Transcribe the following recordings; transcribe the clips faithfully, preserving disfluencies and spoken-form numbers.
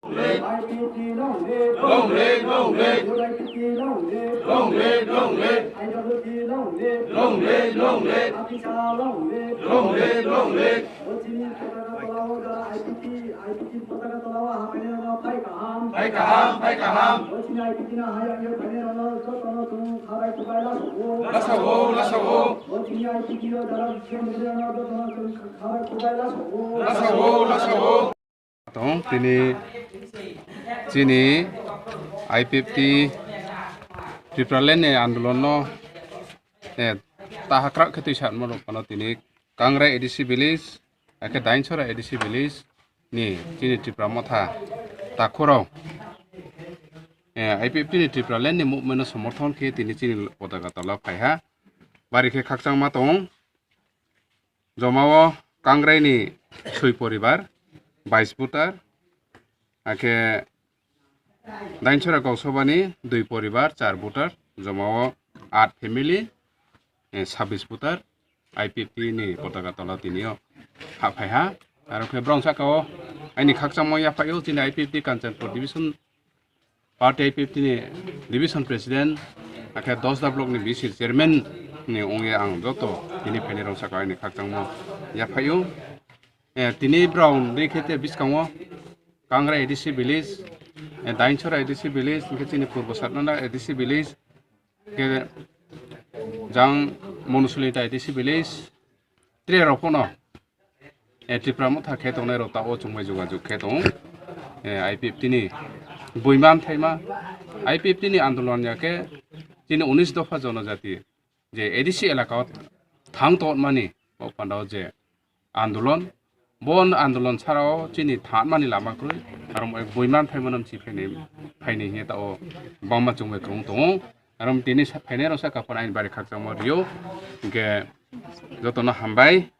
I P F T long live. Long live, long live. Youth I P T long live. Long live, long live. I W T long live. Long live, long live. Apicha long live. Long live, long live. Bo chini potaka tola o jara I P T, I P T potaka tola o hapainai rokno phai kaham. Phai kaham, phai kaham. Bo chini I P T no hayang ye phainai rokno jotono chwng khabai kubai lasogo. Lasogo, lasogo. Bo chini I P T o jara chwng rokno jotono chwng khabai kubai lasogo. Lasogo, lasogo. Tong tini chini I P F T Tipraland ni andolon no, eh, tahakrak khe twi satma rok phano tini Kangrai A D C village, akhe Dainchora A D C village ni chini Tipra Motha takhurok, eh, I P F T ni Tipraland ni movement no somorthon khe tini chini potaka tola phaiha. Bari khe khakchangma tong. Joma o Kangrai ni soi poribar, bais voter, akhe Dainchora Gausabani dui poribar, char voter, joma o aat family, eh, sabis voter, I P F T ni potaka tola tini o haphaiha. Aro khe brong saka o aini khakchangma yaphaio chini I P F T Kanchanpur division party I P F T ni division president, akhe Dosda block ni V C chairman ni wngya ang joto tini phainai rok saka aini khakchangma yaphaio. Eh, tini brong dei khe te bwskango Kangrai A D C village, eh, Dainchora A D C village, hingkhe chini Purbo Satnana A D C village, hingkhe jang Monusulita A D C village, tre rok phano, eh, Tipra Motha khe tongnai rok ta o chwngbai jogajog khe tong, eh, I P F T ni buima mthaima, I P F T ni andolon ya khe chini unis dopha jonojati je A D C elaka o thang tongmani o panda o je andolon, bo andolon sara o chini thangmani lama kwrwi, aro buima mthaima no mchi phainai, phainai hiya ta o bangma chwngbai kwrwng tongo. Aro tini sa-, phainai rok saka phano aini bari khakchangma rio, hingkhe jotono hambai.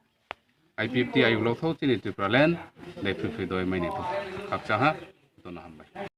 I P F T ayuk lok thok chini Tipraland, dai phirphir doi maini thok. Khakchang ha, jotono hambai.